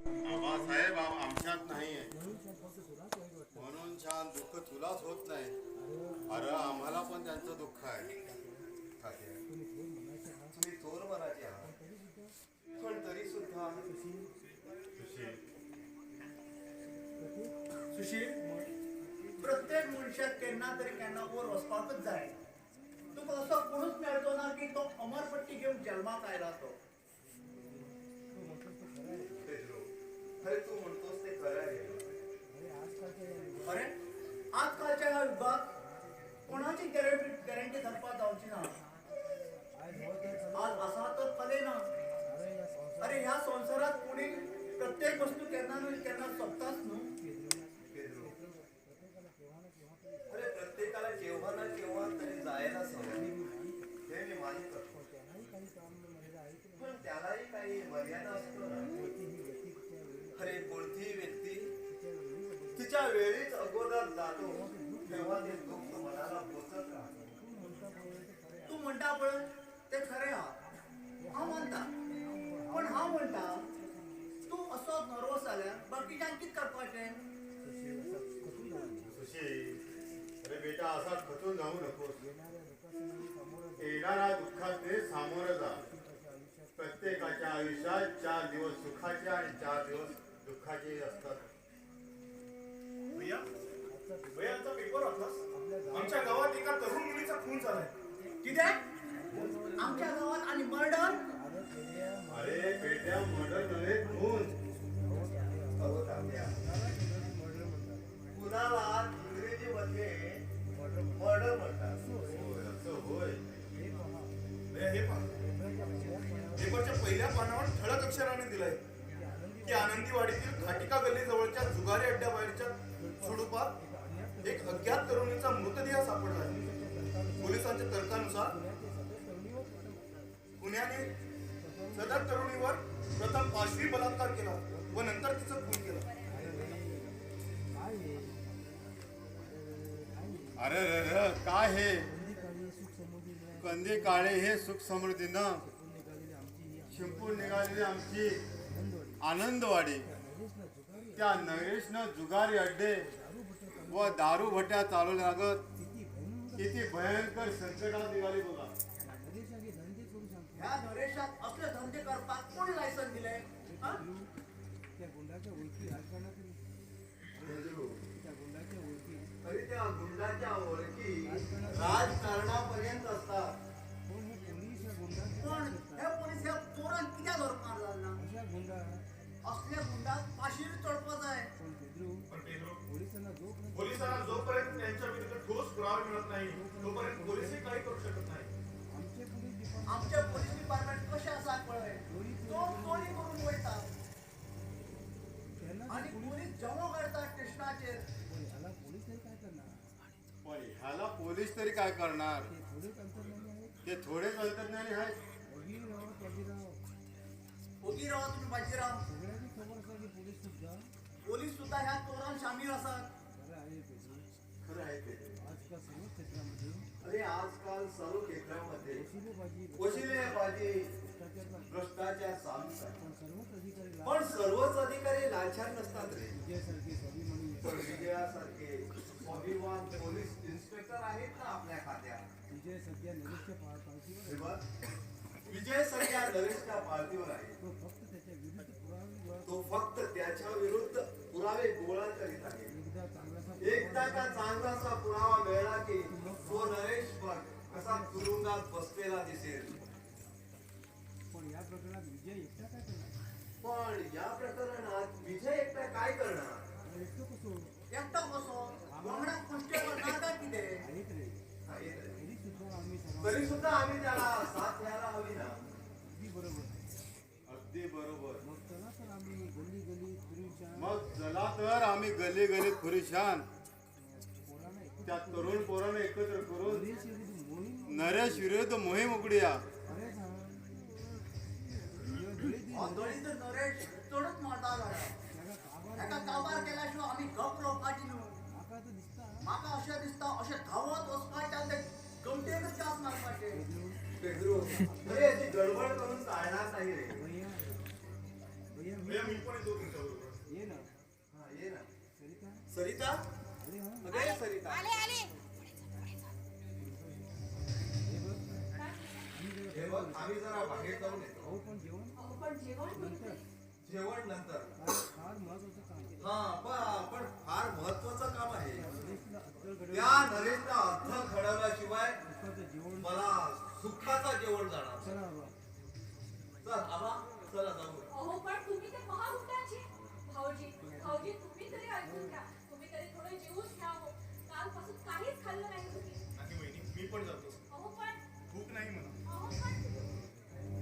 आबासाहेब आमच्यात नाहीये म्हणून छान दुःख तुलाच होत नाही. अरे आम्हाला पण त्यांचं दुःख आहे. तुम्ही थोर मनाचे आहात, पण तरी सुद्धा सुशील, प्रत्येक मनशाक केन्ना तरी केन्ना वयर वचपाकच जाय. तुका असो कोणूच मेळचो ना की तो अमरपट्टी घेवन जल्माक आयला तो. अरे तू म्हणतोस ते खरं आहे. अरे आजकालच्या ह्या युगात कोणाची गॅरंटी धरपाक जावची ना. आज आसा तर कले ना. अरे ह्या संवसारात कोणी प्रत्येक वस्तू केन्ना न्हय केन्ना सोंपताच न्हू. अरे प्रत्येकाला केव्हा ना केव्हा तरी जायलाच हवं, हे मी मान्य करतो. पण त्यालाही काही मर्यादा असतो ना. अरे कोणतीही व्यक्ती तिच्या वेळीच अगोदर जातो तेव्हा ते दुःख मनाला पोचत राहतं. तू म्हणटा पळय ते खरें आहा, हांव मानता. पण हांव म्हणटा तूं असो नर्वस जाल्यार बाकीच्यांक कितें करपाचें? सुशील, अरे बेटा असा खचून जाऊ नकोस. येणाऱ्या दुःखात ते सामोरं जा. प्रत्येकाच्या आयुष्यात 4 दिवस सुखाचे आणि 4 दिवस दुःखाचे असतात. भैया, भैया आमचा पेपर वाचलास? आमच्या गावात एका तरुण मुलीचा खून झालाय. कितें? आमच्या गावात आणि मर्डर? अरे बेट्या, मर्डर नव्हे, खून. अहो तात्या, कुणाला इंग्रजीमध्ये मर्डर म्हणतात. होय, असं होय. भैया हे पहा, पेपरच्या पहिल्या पानावर ठळक अक्षराने दिलंय की आनंदीवाडीतील घाटिका गल्ली जवळच्या जुगारी अड्ड्याबाहेरच्या झुडुपात एक अज्ञात तरुणीचा मृतदेह सापडला आहे. पोलिसांच्या तर्कानुसार पुण्याने सदर तरुणीवर प्रथम पाशवी बलात्कार केला व नंतर तिचा खून केला. अरे रे काय हे कंदी काळे हे सुख समृद्धीनं शिंपून निघालेली आमची आनंदवाडी. त्या नरेशनं जुगारी अड्डे व दारू भट्ट्या चालू लागत किती भयंकर संकटात निघाली बघा. ह्या नरेशाक असले धंदे करपाक कोणी लायसन दिलें? अरे त्या गुंडाच्या ओळखी राजकारणापर्यंत असतात. पण हे पोलीस ह्या चोरांक कित्याक धरपाक जालना? असल्या गुंडाक फाशीर चडपा जाय. पण पेद्रो, पोलिसांना जोपर्यंत त्यांच्या विरुद्ध ठोस पुरावे मिळत नाही तोपर्यंत पोलीसही काही करू शकत नाही. आमचे पोलीस डिपार्टमेंट कशें आसा पळय, चोर चोरी करून वयता आनी पोलीस जमो काडटा स्टेशनाचेर. पण ह्याला पोलीस तरी काय करणार? ते थोडेच अंतर्ज्ञानी आहेत. ओगी रावा तुम्ही बाजीराव. पोलीस सुद्धा ह्या चोरांत शामील आसात. खरं आहे ते. अरे आजकाल सर्व क्षेत्रामध्ये वशिलेबाजी, भ्रष्टाचार चालूच आहे. पण सर्वच अधिकारी लाचार नसतात रे. पण विजयासारखे स्वाभिमान पोलीस इन्स्पेक्टर आहेत ना आपल्या खात्यात. विजय सध्या नरेशच्या पार्टीवर आहे. तो फक्त त्याच्या विरुद्ध पुरावे गोळा करीत आहे. एकदा का चांगलासा पुरावा मिळाला की तो नरेश पण कसा तुरुंगात बसलेला दिसेल. पण या प्रकरणात विजय एकटा काय करणार? पण या प्रकरणात विजय एकटा काय करणार? एकटो कसो? एकटो कसो? वांगडा कॉन्स्टेबल ना काय कितें? आहेत रे. आहेत रे. तरी सुद्धा आम्ही तरी सुद्धा आम्ही त्याला साथ द्यायला हवी ना. अगदी बरोबर. अगदी बरोबर. मग चला तर आम्ही गल्ली गल्ली फिरून मग चला तर आम्ही गल्ली गल्लीत फिरून त्या तरुण पोरांना एकत्र करून नरेश विरुद्ध मोहीम नरेश विरुद्ध मोहीम उघडूया. दळीत नरेश चडच मारता जाल्या. ताका काबार केल्या शिवाय आमी गप रावपाची न्हू. म्हाका अशें दिसता अशें धांवत वचपाचें आनी ते गमटेनच घास मारपाचें. पेद्रो, अरे याची गडबड करून चालणार नाही रे. भैया भैया मी पण येतो तुमच्या. सरिता, अगे सरिता. आले आले. हे बघ, आम्ही जरा बाहेर जाऊन येतो. पण जेवण जेवण नंतर. हा, पण फार महत्वाचं काम आहे. त्या नरेशला अर्थ घडवल्याशिवाय मला सुखाचा जेवण जाणार. चल आबा, चला जाऊ. अहो पण तुम्ही ते महागुंडाची. भाऊजी भाऊजी तुम्ही तरी ऐकून घ्या, तुम्ही तरी थोडं जीवच घ्या. हो, कालपासून काहीच खाल्लं नाही तुम्ही. नाही वहिनी, मी पण जातो.